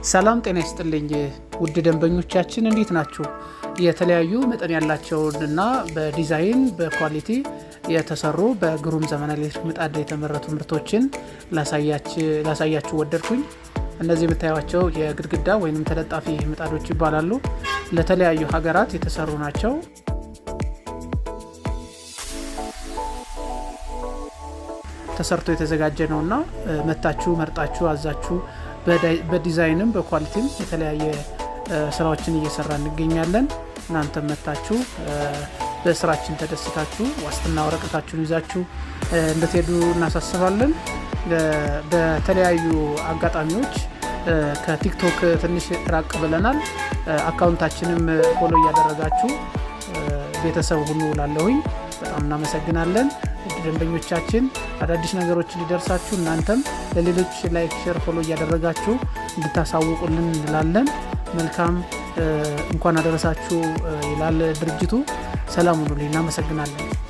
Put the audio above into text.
ሰላም ጤና ይስጥልኝ ውድ ደንበኞቻችን፣ እንዴት ናችሁ? የተለያዩ መጠን ያላቸውንና በ design በ quality የተሰሩ በግሩም ዘመናዊ ኤሌክትሪክ ምጣድ የተመረቱ ምርቶችን ላሳያችሁ ወደድኩኝ። እነዚህ የምታዩቸው የግድግዳ ወይንም ተለጣፊ ምጣዶች ይባላሉ። ለተለያዩ ሀገራት የተሰሩ ናቸው። ተሰርቶ የተዘጋጀ ነውና መታችሁ መርጣችሁ አዛችሁ በዲዛይንም በኳሊቲም የተለያየ ስራዎችን እየሰራ እንገኛለን። እናንተም መታችሁ በስራችን ተደስታችሁ ዋስትና ወረቀታችሁን ይዛችሁ እንድትሄዱ እናሳስባለን። በተለያዩ አጋጣሚዎች ከቲክቶክ ትንሽ ራቅ ብለናል። Account ኣችንም follow እያደረጋችሁ ቤተሰብ ሁኑ ላለሁኝ በጣም እናመሰግናለን። ደንበኞቻችን አዳዲስ ነገሮች እንዲደርሳችሁ እናንተም ለሌሎች like፣ share፣ follow እያደረጋችሁ እንድታሳውቁልን እንላለን። መልካም እንኳን አደረሳችሁ ይላል ድርጅቱ። ሰላም ሁኑልኝ። እናመሰግናለን።